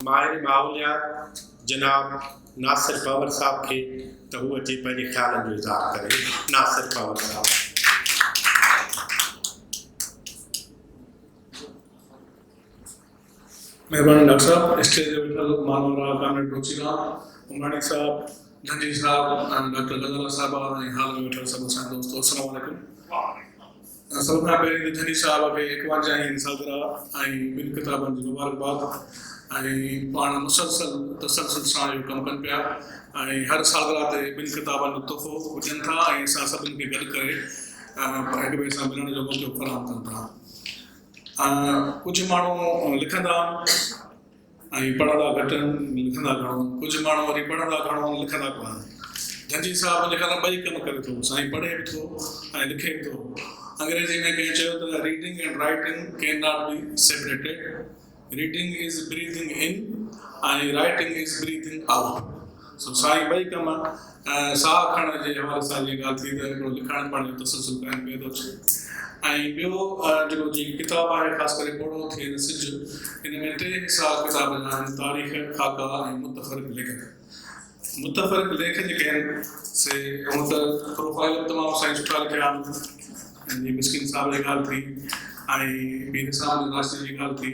ماهر ماحوليات جناب ناصر پنهور صاحب کي ته هو اچي پنهنجي خيالن جو اظهار ڪري. ناصر پنهور صاحب. مهرباني ڊاڪٽر صاحب اسٽيج تي ويٺل مانورا ڪامريڊ روچي رام عمراڻي صاحب جهنجي صاحب ۽ ڊاڪٽر غزالا صاحبه ۽ هال ۾ ويٺل سڀ اسان جا دوستو السلام عليڪم سڀ کان پهرين ته جهنجي صاحب کي ايڪونجاهين سالگرهه ۽ ٻن ڪتابن جي مبارڪباد ۽ پاڻ مسلسل تسلسل سان اهو ڪم ڪن پيا ۽ هر سالگرهه تي ٻن ڪتابن جو تحفو ڏين ٿا ۽ اسان سڀني کي گڏ ڪري هڪ ٻئي سان ملڻ جو موقعو فراهم ڪن ٿا. ڪجهه ماڻهو لکندا آهن ۽ پڙهندا گهٽ آهن، لکندا گهڻو آهن. ڪجهه ماڻهو وري پڙهندا گهڻو آهن، لکندا ڪونه آهن. جنجي صاحب منهنجي خيال ۾ ٻئي ڪم ڪري ٿو. سائين پڙهي به ٿو ۽ لکي به ٿو. انگريزي ۾ ڪنهن چيو ته reading and writing can not be separated. Reading is breathing in ۽ writing is breathing out. سو سائين ٻئي ڪم ساهه کڻڻ جي حوالي سان جيئن ڳالهه ٿي ته هڪڙو لکڻ پڙهڻ جو تسلسل قائم پيو ٿو اچي ۽ ٻيو جيڪو جي ڪتاب آهي خاص ڪري پوڙهو ٿئي نه سج ان ۾ ٽي حصا ڪتاب جا آهن تاريخ، خاڪا ۽ متفرق ليکڪ. متفرق ليک جيڪي آهن سي هونء ته پروفائيل به تمام سائين سٺا لکيا آهن جيئن مسڪين صاحب جي ڳالهه ٿي ۽ پير صاحب جي راشدي جي ڳالهه ٿي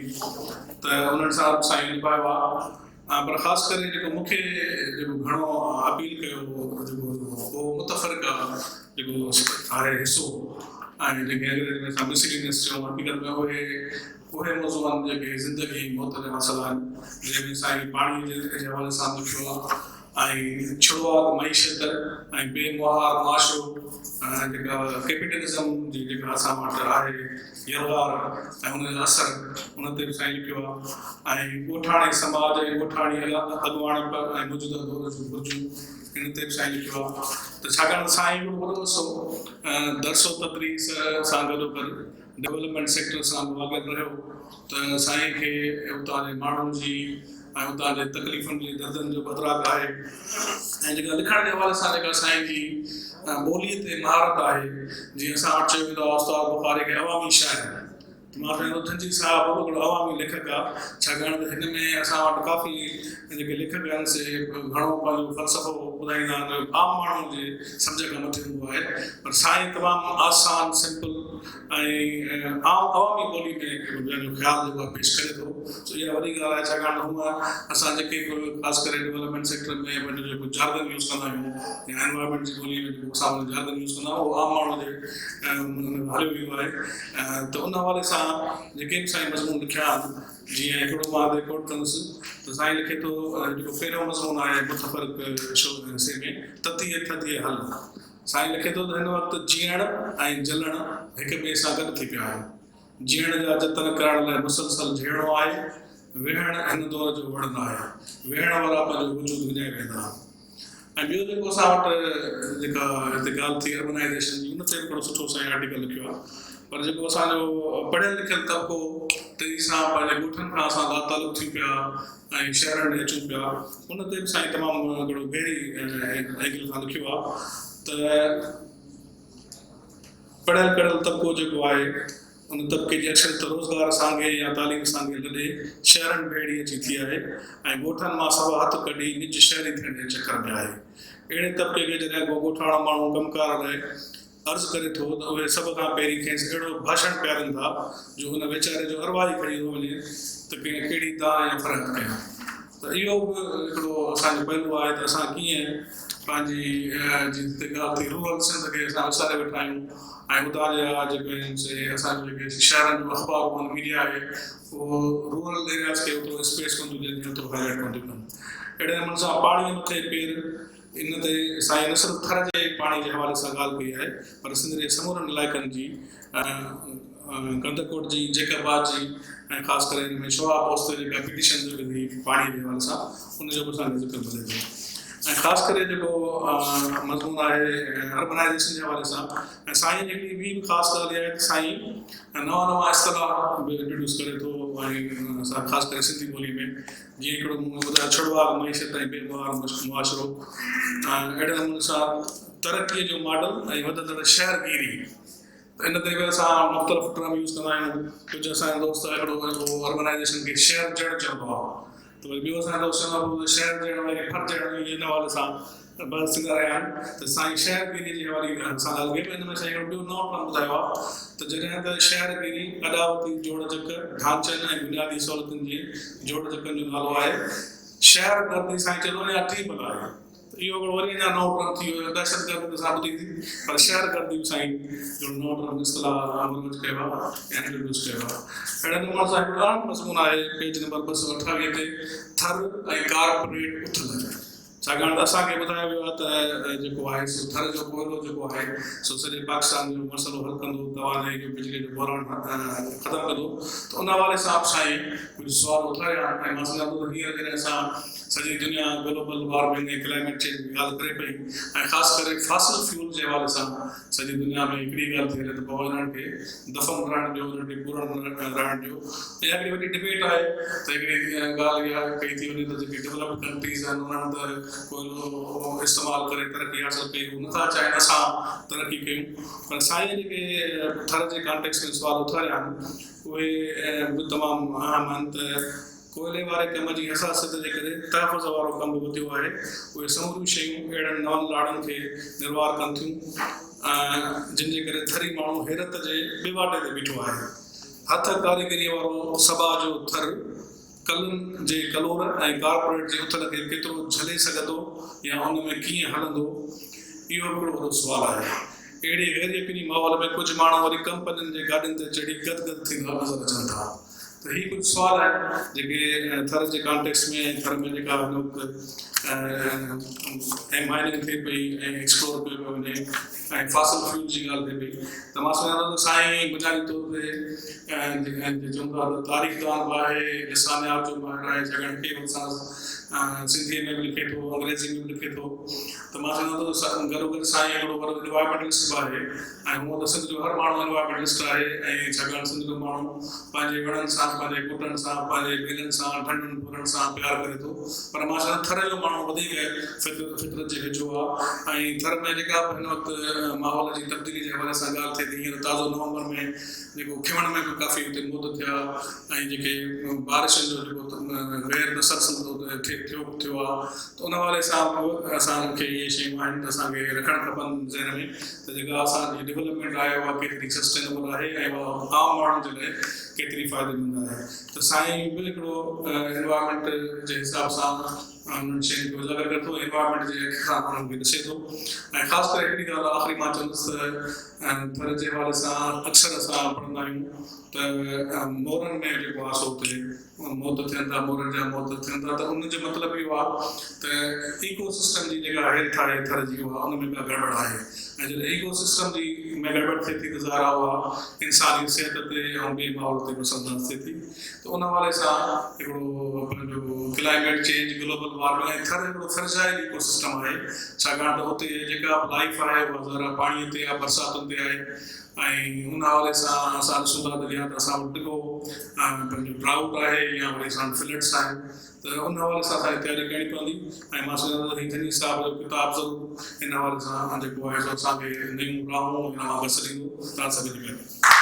ته انهن سان به سائين نڀايو آهي پر خاص ڪري جيڪو مون کي جيڪو گهڻو اپيل ڪيو جيڪو اهو متفرقه جيڪو آهي حصو ۽ جيڪي انگريزي ۾ اسان مسلينس چئون حقيقت ۾ اهي اهي موضوع آهن جيڪي زندگي ۽ موت جا مسئلا آهن، جنهن ۾ سائين پاڻي جي حوالي سان به لکيو آهي ۽ ڇڙواڳ معيشت ۽ بي مهار معاشرو جيڪا ڪيپيٽلزم جي جيڪا اسان وٽ آهي يلغار ۽ ان جا اثر ان تي به سائين لکيو آهي ۽ ڳوٺاڻي سماج ۽ ڳوٺاڻي اڳواڻپ ۽ موجوده دور جون گهرجون ان تي به سائين لکيو آهي ته ڇاڪاڻ ته سائين هڪڙو وڏو عرصو درس و تدريس سان گڏوگڏ ڊولپمينٽ سيڪٽر سان به واڳيل رهيو ته سائين کي اتان جي ماڻهن جي ۽ اتان جي تڪليفن جي دردن جو به ادراڪ آهي ۽ جيڪا لکڻ جي حوالي سان جيڪا سائين جي ٻولي تي مهارت آهي جيئن اسان وٽ چيو ويندو آهي استاد بخاري کي عوامي شاعر ته مان سمجهان ٿو ٿنجي صاحب به هڪڙو عوامي ليکڪ آهي ڇاڪاڻ ته هن ۾ اسان وٽ ڪافي جيڪي ليکڪ آهن سي گهڻو پنهنجو فلسفو ٻڌائيندا آهن عام ماڻهو جي سمجهه کان مٿي هوندو آهي پر سائين تمام آسان سمپل ۽ عام عوامي ٻولي ۾ پنهنجو خيال جيڪو آهي پيش ڪري ٿو سو اها وڏي ڳالهه آهي ڇاڪاڻ ته هونء اسان جيڪي به خاص ڪري ڊولپمينٽ سيڪٽر ۾ پنهنجو جيڪو جارگن يوز ڪندا آهيون يا انوائرمينٽ جي ٻولي ۾ جيڪو اسان پنهنجو جارگن يوز ڪندا آهيون اهو عام ماڻهو جي هليو ويندو آهي ته ان حوالي سان جيڪي به سائين مضمون لکيا آهن جيئن هڪڙو مان رڪارڊ ڪندس ته سائين لکي ٿو جيڪو پهريون مضمون آهي متفرق حصي ۾ تتيء ٿڌيء هل سائين لکي ٿو ته هن وقت جيئڻ ۽ جلڻ هڪ ٻئي سان گڏ ٿي پيا آهن. جيئڻ جا جتن ڪرڻ لاء مسلسل جهيڙڻو آهي. ويهڻ هن دور جو وڙ ناهي. ويهڻ وارا پنهنجو وجود وڃائي ويهندا آهن. ۽ ٻيو جيڪو اسان وٽ جيڪا هتي ڳالهه ٿي اربنائيزيشن جي ان تي به هڪڙو سٺو سائين آرٽيڪل لکيو آهي پر جيڪو اسان جو پڙهيل لکيل طبقو تيزي سان پنهنجي ڳوٺن کان اسان لاتعلق ٿيون پيا ۽ شهرن ڏي اچون پيا ان تي به سائين تمام هڪڙو گهري اينگل کان لکيو آهي ته پڙهيل ڪڙهيل طبقو جيڪو آهي ان طبقي جي اڪثريت روزگار سانگي يا تعليم سانگي لڏي شهرن ڀيڙي اچي ٿي آهي ۽ ڳوٺن مان سوا هٿ ڪڍي نج شهري ٿيڻ جي چڪر ۾ آهي. اهڙي طبقي کي جڏهن ڪو ڳوٺاڻو ماڻهو ڪم ڪار لاء عرض ڪري ٿو ته اهي سڀ کان پهرين کيس اهڙو ڀاشڻ پيارين ٿا جو ان ويچاري جو ارواح ئي کڄي ٿو وڃي ته ڪنهن ڪهڙي دانهن يا فرياد ڪيان. ته اهو به هڪڙو اسان جو پهلو آهي ته اسان ڪيئن پنهنجي جي هتي ڳالهه ٿي رورل سنڌ کي اسان وساري ويٺا آهيون ۽ اتان جا جيڪي آهن سي اسان جون جيڪي شهرن جون اخبارون آهن ميڊيا آهي اهو رورل ايرياز کي اوترو اسپيس ڪونه ٿيون ڏين اوترو هائي لائيٽ ڪونه ٿيون ڪن اهڙي نموني سان پاڻيء مٿي پير ان تي سائين نه صرف ٿر جي پاڻي جي حوالي سان ڳالهه ڪئي آهي پر سنڌ جي سمورن علائقن جي ڪنڌڪوٽ جي، جيڪب آباد جي ۽ خاص ڪري ان ۾ شعاع پوسٽ تي جيڪا پٽيشن جو ٿي پاڻي جي حوالي سان ان جو به اسان کي ذڪر ملي ٿو ۽ خاص ڪري جيڪو مضمون آهي اربنائيزيشن جي حوالي سان ۽ سائين جي هڪڙي ٻي به خاص ڳالهه اها آهي ته سائين نوان نوان اصطلاح به انٽروڊيوس ڪري ٿو ۽ خاص ڪري سنڌي ٻولي ۾ جيئن هڪڙو مون ٻڌايو ڇڙواڳ معيشت ۽ بي مهار معاشرو اهڙي نموني سان ترقي جو ماڊل ۽ وڌندڙ شهرگيري ته ان تي به اسان مختلف ٽرم يوز ڪندا آهيون. ڪجهه اسان جو دوست هڪڙو اهو اربنائيزيشن کي شهر جڙ چوندو آهي. ته وري ٻيو اسان جو چوندو هو شهر جهڙو وري ڦر جهڙو ائين ان حوالي سان بحث ٿيندا رهيا آهن ته سائين شهر گيري جي حوالي سان ڳالهه ڪئي پر ان ۾ سائين هڪڙو ٻيو نئون ٽرم ٻڌايو آهي ته جڏهن ته شهر گيري اڏاوتي جوڙجڪ ڍانچن ۽ بنيادي سهولتن جي جوڙجڪن جو نالو آهي. شهر گردي سائين چوندو اڃا ٽين بلا آهي ته اهو هڪڙو وري اڃا نئون ٽرم ٿي ويو دهشتگردي ته اسان ٻڌي ٿي پر شهر گردي به سائين هڪڙو نئون ٽرم اصطلاح مروج ڪيو آهي يا انٽروڊيوس ڪيو آهي. اهڙي نموني سان هڪڙو اهم مضمون آهي پيج نمبر 228 تي ٿر ۽ ڪارپوريٽ اٿل. ڇاڪاڻ ته اسان کي ٻڌايو ويو آهي ته جيڪو آهي سو ٿر جو ڪوئلو جيڪو آهي سو سڄي پاڪستان جو مسئلو حل ڪندو، توانائي جو بجلي جو بحران ختم ڪندو ته ان حوالي سان به سائين ڪجهه سوال اٿاريا آهن ۽ مان سمجهان ٿو ته هينئر جڏهن اسان سڄي دنيا گلوبل وارمنگ ۽ ڪلائميٽ چينج جي ڳالهه ڪري پئي ۽ خاص ڪري فاسل فيول جي حوالي سان سڄي دنيا ۾ هڪڙي ڳالهه ٿي هلي ته بابا انهن کي دفن رهڻ ڏيو، انهن کي پورڻ رهڻ ڏيو. اها هڪڙي وڏي ڊبيٽ آهي ته هڪڙي ڳالهه اها ڪئي ٿي وڃي ته جيڪي ڊولپڊ ڪنٽريز آهن انهن ته ڪوئلو استعمال ڪري ترقي حاصل ڪئي، هو نٿا چاهين اسان ترقي ڪيون. پر سائين جيڪي ٿر جي ڪانٽيڪس ۾ سوال اٿاريا آهن اهي به تمام اهم آهن ته ڪوئلي واري ڪم جي حساسيت جي ڪري تحفظ وارو ڪم به وڌيو آهي. اهي سموريون شيون اهڙن نون لاڙن کي نروار ڪن ٿيون، جن جي ڪري ٿري ماڻهو حيرت جي ٻيواٽي تي بيٺو آهي. هٿ ڪاريگريء وارو سٻا جو ٿر ڪلن جي ڪلور ۽ ڪارپوريٽ جي اٿل کي ڪيترو جهلي سگهندو يا ان ۾ ڪيئن هلندو، اهو هڪڙو وڏو سوال آهي. اهڙي غير يقيني ماحول ۾ ڪجهه ماڻهو وري ڪمپنين جي گاڏين تي چڙهي گد گد ٿيندا نظر اچن ٿا. ته هي ڪجهه سوال آهن جيڪي ٿر جي ڪانٽيڪس ۾ ۽ ٿر ۾ جيڪا هن وقت ۽ مائننگ ٿئي پئي ۽ ايڪسپلور ڪيو پيو وڃي ۽ فاسل فيول جي ڳالهه ٿئي پئي ته مان سمجهان ٿو ته سائين بنيادي طور تي چون ٿا ته تاريخدان به آهي لسانيات جو ماهر آهي ڇاڪاڻ ڪي وقت سان سنڌيء ۾ به لکي ٿو انگريزي ۾ به لکي ٿو ته مان سمجهان ٿو ته گڏوگڏ سائين هڪڙو وڏو انوائرمينٽلسٽ به آهي ۽ هونء ته سنڌ جو هر ماڻهو انوائرمينٽلسٽ آهي ۽ ڇاڪاڻ سنڌ جو ماڻهو پنهنجي وڻن سان، پنهنجي ٻوٽن سان، پنهنجي ٻيلن سان، ڍنڍن ڍورن سان پيار ڪري ٿو پر مان چوان ٿر جو ماڻهو وڌيڪ فطرت فطرت جي ويجهو آهي ۽ ٿر ۾ جيڪا به هن وقت ماحول جي تبديلي جي حوالي سان ڳالهه ٿئي ٿي هينئر تازو نومبر ۾ جيڪو کيوڻ ۾ به ڪافي اتي موت ٿيا ۽ جيڪي بارشن جو جيڪو غير تسلسل ٿيو ٿيو آهي ته ان حوالي سان به اسان کي اهي شيون آهن ته اسان کي رکڻ کپن ذهن ۾ ته جيڪا اسان جي ڊولپمينٽ آهي اها ڪيتري سسٽينبل آهي ۽ اها عام ماڻهن جي لاء ڪيتري فائديمند آهي ته سائين به هڪڙو انوائرمينٽ جي حساب سان انهن شين کي اجاگر ڪري ٿو انوائرمينٽ جي اک سان انهن کي ڏسي ٿو ۽ خاص ڪري هڪڙي ڳالهه آخري مان چوندس ته ٿر جي حوالي سان اڪثر اسان پڙهندا آهيون ته مورن ۾ جيڪو آهي سو اتي موت ٿين ٿا، مورن جا موت ٿين ٿا ته ان جو مطلب اهو آهي ته ايڪو سسٽم جي جيڪا هيلٿ آهي ٿر جي اها ان ۾ ڪا گڙٻڙ آهي ۽ جڏهن ايڪو سسٽم جي ۾ گڙٻڙ ٿئي ٿي ته ظاهر آهي اها انساني صحت تي ۽ ٻئي ماحول تي به اثرانداز ٿئي ٿي ته ان حوالي سان هڪڙو پنهنجو climate change global warming ۽ Thar هڪڙو فرجائل ايڪو سسٽم آهي ڇاڪاڻ ته اتي جيڪا به لائف آهي اها ظاهر آهي پاڻي تي آهي برساتن تي آهي ۽ ان حوالي سان اسان ڏسون ٿا ته يا ته اسان وٽ ڊگهو پنهنجو ڊرائوٽ آهي يا وري اسان وٽ فلڊس آهن ته ان حوالي سان اسان کي تياري ڪرڻي پوندي ۽ مان سمجهان ٿو ته هي جني صاحب جو ڪتاب ضرور ان حوالي سان جيڪو آهي سو اسان کي نيون راهون ۽ نوان گس ڏيندو. توهان سڀني جي مهرباني.